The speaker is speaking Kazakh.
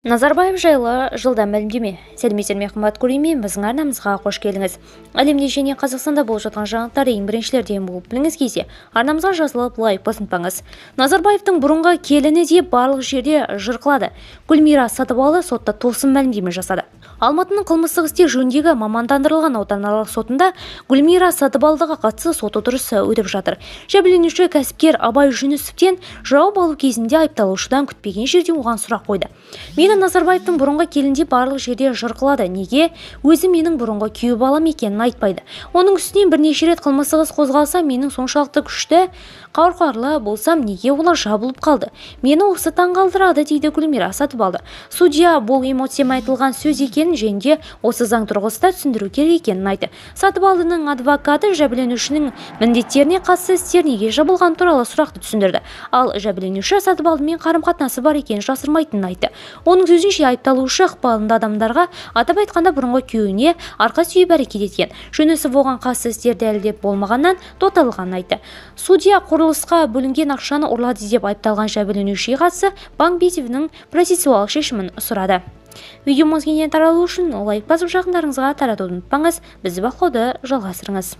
Назарбаев жайлы жылдам мәлімдеме. Сәлеметсіздер ме, қымбат көрермен, біздің арнамызға қош келдіңіз. Әлемде және Қазақстанда болып жатқан жаңалықтар ең біріншілерден болып білгіңіз келсе, арнамызға жазылып, лайк басып ұмытпаңыз. Назарбаевтың бұрынғы келіні де барлық жерде жыр қылады. Гүлмира Сатыбалды сотта тосын мәлімдеме жасады. Алматының қылмыстық істер жөніндегі мамандандырылған ауданаралық сотында Гүлмира Сатыбалдыға қатысты сот отырысы өтіп жатыр. Жәбірленуші кәсіпкер Абай Жүнісовтен жауап алу кезінде айыпталушыдан күтпеген жерден оған сұрақ қойды. Мені Назарбаевтың бұрынғы келіні барлық жерде жыр қылады. Неге? Өзі менің бұрынғы күйеу балам екенін айтпайды. Оның үстінен бірнеше рет қылмыстық іс қозғалса, менің соншалықты күшті, қауқарлы болсам, неге олар жабылып қалды? Мені осы таңғалдырады, дейді Гүлмира Сатыбалды. Судья бұл эмоциямен айтылған сөз екенін және де осы заң тұрғысында түсіндіру керек екенін айтты. Сатыбалдының адвокаты жәбірленушінің міндеттеріне қатысты істер неге жабылғаны туралы сұрақты түсіндірді. Ал жәбірленуші Сатыбалдымен қарым-қатынасы бар екенін жасырмайтынын айтты. Оның сөзінше, айыпталушы ықпалында адамдарға, атап айтқанда бұрынғы күйеуіне арқа сүйеп әрекет еткен. Жүнісов оған қатысты істер дәлелдеп болмағаннан тоқтатылғанын айтты. Судья құрылысқа бөлінген ақшаны ұрлады деп айыпталған жәбірленушіге қатысты банк резервінің процессуалдық шешімін сұрады. Видеомыз кеңінен таралу үшін лайк басып, жақындарыңызға таратуды ұмытпаңыз. Бізді бақылауды жалғастырыңыз.